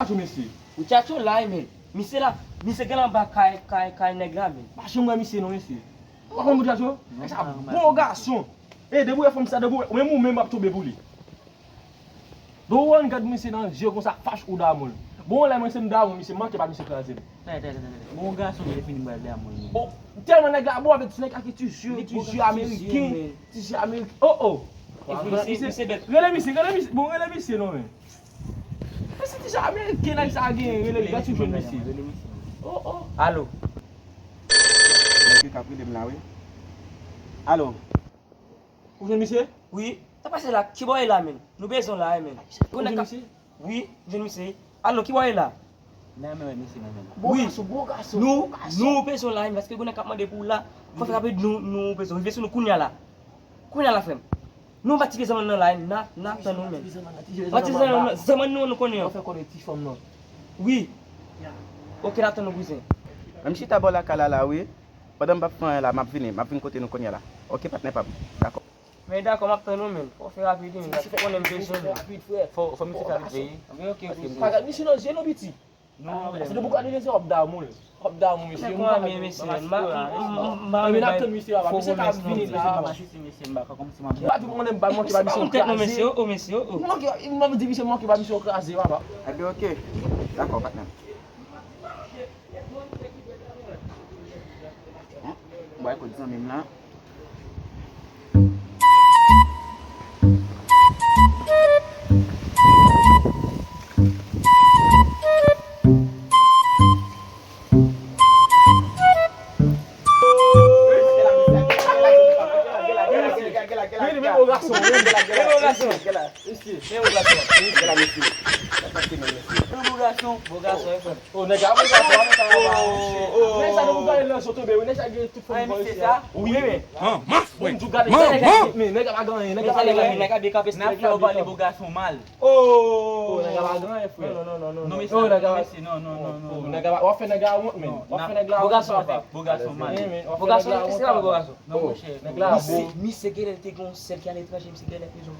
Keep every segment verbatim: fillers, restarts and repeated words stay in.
Muchacho, mesye. Muchacho la, men. Misye la, misye gen anba kay, kay, kay nèg la, men. Pa janm wè misye non, mesye. Ou pa konn Muchacho? Nèg sa bon gason. E, depi w wè fanm sa, depi w wè, menm ou menm w ap tonbe pou li. Bon, ou ann gad misye nan je konsa, fach ou damou l. Bon, lè mwen se m damou misye, m manke pa misye kraze m. Tande, tande, tande, tande. Bon, gason ki te fini bal damou l. Oh, tèlman nèg la bon avèk ti nèg la ki ti je, ti je ameriken, ti je ameriken. Oh, oh. Rele misye, rele misye, bon, rele misye non, men. Mwen se ti jan ameriken nèg sa genyen, rele l, gad si w jwenn misye. Oh, oh. Alo. Nèg yo k ap rele m la, wi. Alo. Ou jwenn misye? Wi. Sa pase la? Kibò e la, men? Nou bezwen w la, men. Ou jwenn misye? Wi, m jwenn misye. Alo, kibò e la? Nan men, wè, misye nan men. Wi. Bon gason, bon gason, bon gason. Nou bezwen w la, men, paske gwo nèg k ap mande pou w la. Fò fè rapid, nou, nou bezwen w. Rive sou nou kounya la. Kounya la, frè m. Nou pa tire zanmann nan la, n a, n a tann ou menm. Pa tire zanmann nan, zanmann nou, nou konnen. Ou fè konnen ti fanm nan. Wi. Ok, n a tann ou, kouzen. Menm chita bò lakay la, la, wi. Pandan m p ap fè anyen la, m ap vini, m ap vin kote nou kounye a la. Ok, patnè pa m. Dakò. Men dakò, m ap tann ou, menm. Fò w fè rapid, wi, menm, paske ou konnen m bezwen w. Fò, fò misye fè vit veye. Ok, ok, kouzen. Pa gad misye nan je non, piti. Non, se de Bukadinezye w ap damou l. W ap damou misye. Men kòman, men mesye, m pa, m pa, m pa, men n ap tann misye la, misye ka vini la. M pa di konnen m pa manke ba misye yon kraze. Sa yon tèt non, mesye, oh, mesye, oh. M manke, m di misye m manke ba misye yon kraze, papa. Ebyen, ok. Dakò, patnè. Bon, ekout, zanmi m lan. Vini, vini, bon gason, vini, bon gason. Mesye, men yon gason. Gade la, mesye. Sa pase menm, mesye. Yon bon gason. Bon gason, wi, frè m. Oh, nèg la, bon gason, wi, sa va. Nèg sa, nou gade nan zo tonbe, wi, nèg sa gen tout fanm bò isi a. Wi, men. Bon, nou gade, nèg la pa gen anyen, nèg la pa gen anyen. Nèg la byen kanpe, nèg la byen kanpe. Bon gason mal. Oh, nèg la pa gen anyen, frè. Non, non, non, non. Non, mesye, non, non, non. Nèg la, w ap fè nèg la wont, men. W ap fè nèg la wont, papa. Bon gason mal. Bon gason, se pa bon gason. Non, monchè. Nèg la bon. Misye genlè te gen yon sèl ki aletranje, misye genlè bezwen,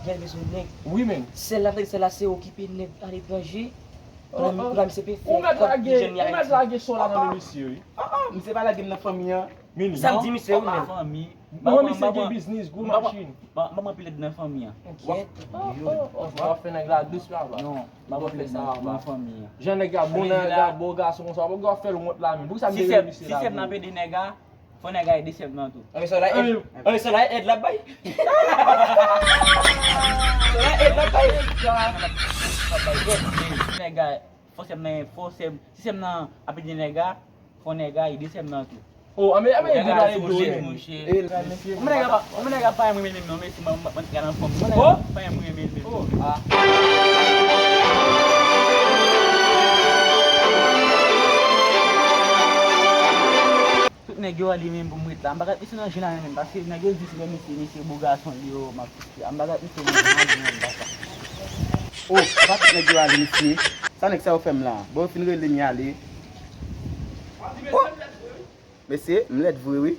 genlè bezwen nèg. Wi, men. Sèl la, sèl la se okipe nèg aletranje. Ou mèt lage, ou mèt lage son la nan men misye, wi. Misye pa lage m nan fanmi an. Sa m di misye, wi, men. Non, misye gen biznis, gwo machin. M pa anpil èd nan fanmi an. Kèt. W ap fè nèg la dous, papa. Non, m pa anpil èd nan fanmi an. Jan nèg la bon, nèg la bon gason konsa, w ap fè l wont la, men. Poukisa m te rele misye la? Si sè m nan pede nèg la, fò nèg la ede sè m nan tou. Anben, sa la èd, anben, sa la èd l ap bay. Sa la èd l ap bay. Nèg la, fò sè m nan, fò sè m, si sè m nan ap ede nèg la, fò nèg la ede sè m nan tou. Oh, anben, anben, ede la ede w, men. Mwen nèg la pa, mwen nèg la pa renmen menm non, mesye, mwen, mwen, mwen, mwen pa renmen renmen menm non. Tout nèg yo ale menm pou m ret la. M pa ka ret mesye nan je la menm, paske nèg yo di si lè mesye, mesye bo gason li yo, m ap kite. M pa ka ret mesye nan je la menm, papa. Oh, pa tout nèg yo ale mesye. Sa nèg sa yo fè m la? Bon, yo fin rele m, y ale. Oh! Mesye, m lèd vre, wi.